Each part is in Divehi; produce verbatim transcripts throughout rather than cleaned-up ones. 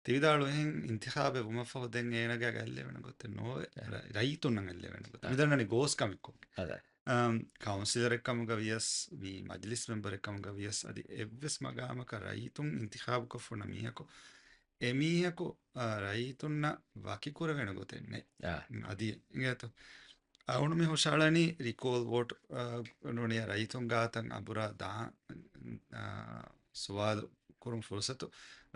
ތިވިދާޅު އެހެން އިންތިޚާބެއް ވުމަށްފަހު ދެން އޭނަގެ އަގަށް އެއްލެވޭނެ ގޮތެއް ނޯވޭ. އެ. ރަ-، ރައްޔިތުންނަށް އެއްލެވޭނެ ގޮތެއް. އެ. މިދަންނަނީ ގޯސް ކަމެއްކޮށް. އެ. އަމް، ކައުންސިލަރެއް ކަމުގަ ވިޔަސް، މި މަޖިލިސް މެމްބަރެއް ކަމުގަ ވިޔަސް، އަދި އެއްވެސް މަގާމަކަށް ރައްޔިތުން އިންތިޚާބުކޮށްފަ ހުންނަ މީހަކު، އެމީހަކު، އާ، ރައްޔިތުންނަށް ވަކިކުރެވޭނެ ގޮތެއް ނެތް. އާ. އަދި އިނގޭތޯ؟ އަޅުގަނޑު މި ހުށަހަޅަނީ ރިކޯލް ވޯޓް، އާ، ނޫނީ ރައްޔިތުން ގާތަށް އަނބުރާ ދާ، އާ، ސުވާލު ކުރުން ފުރުސަތު،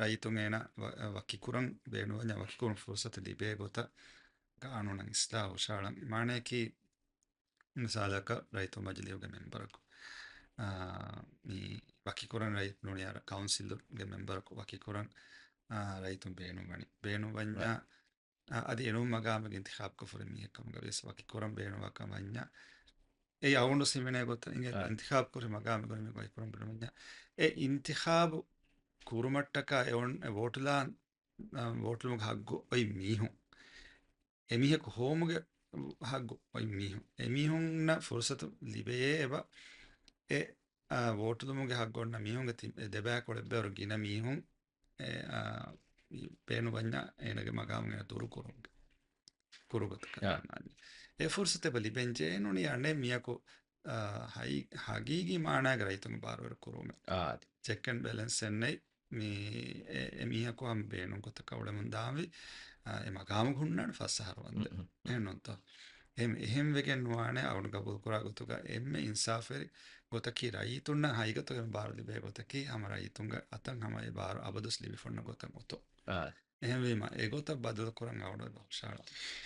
ރައްޔިތުން އޭނަ ވަ-، ވަކިކުރަން ބޭނުންވަންޏާ ވަކިކުރުން ފުރުސަތު ލިބޭ ގޮތަށް ގާނޫނަށް އިސްލާހު ހުށަހަޅަން. މާނަޔަކީ، މިސާލަކަށް، ރައްޔިތުން މަޖިލީހުގެ މެމްބަރަކު، އާ، މި ވަކިކުރަން ރައްޔިތުން ނޫނީ ކައުންސިލުގެ މެމްބަރަކު ވަކިކުރަން، އާ، ރައްޔިތުން ބޭނުންވަނީ. ބޭނުންވަންޏާ، އާ، އަދި އެނޫން މަގާމެއްގެ އިންތިޚާބުކޮށްފަ ހުރި މީހެއް ކަމުގަ ވިޔަސް ވަކިކުރަން ބޭނުންވާ ކަމަށް ވަންޏާ، އެ އަޅުގަނޑު ހިމެނޭ ގޮތަށް އިނގޭ އާ. އިންތިޚާބު ކުރި މަގާމެއް ގުޅި މީހަކު ވަކިކުރަން ބޭނުންވަންޏާ، އެ އިންތިޚާބު ކުރުމަށްޓަކާ އެ އޮން-، އެ ވޯޓުލާ، އާ، ވޯޓުލުމުގެ ހައްގު އޮތް މީހުން، އެމީހަކު ހޮވުމުގެ ހައްގު އޮތް މީހުން، އެމީހުންނަށް ފުރުސަތު ލިބެޔޭ އެބަ އެ، އާ، ވޯޓުލުމުގެ ހައްގު އޮންނަ މީހުންގެ ތި-، އެ ދެބައިކުޅަ އެއްބަޔަކު ގިނަ މީހުން އެ، އާ، ބޭނުންވަންޏާ އޭނަގެ މަގާމު އޭނަ ދުރުކުރުމުގެ ކުރުގޮތަކަށް އާ. ދަންނާނެ. އެ ފުރުސަތެއް އެބަ ލިބެން ޖެހޭ ނޫނީ އަނެއް މިޔަކު، އާ، ހައި-، ހަގީގީ މާނާގެ ރައްޔިތުންގެ ބާރުވެރި ކުރުމެއް. އާ، އަދި. ޗެކް އެންޑް ބެލެންސް އެއްނެތް. މި އެ، އެ މީހަކު ހަމަ ބޭނުން ގޮތަކަށް އުޅެމުން ދާންވީ، އާ، އެ މަގާމުގަ ހުންނާނެ ފަސް އަހަރު ވަންދެން. އުން، އުން. އެހެން ނޫންތޯ؟ އެހެން، އެހެން ވެގެން ނުވާނެ އަޅުގަނޑު ގަބޫލު ކުރާ ގޮތުގަ އެންމެ އިންސާފުވެރި ގޮތަކީ ރައްޔިތުންނަށް ހަގީގަތުގަ ބާރު ލިބޭ ގޮތަކީ ހަމަ ރައްޔިތުންގެ އަތަށް ހަމަ އެ ބާރު އަބަދުވެސް ލިބިފަ ހުންނަ ގޮތަށް އޮތޯ. އާ. އެހެންވީމަ، އެގޮތަށް ބަދަލުކުރަން އަޅުގަނޑު ހުށަހަޅަން.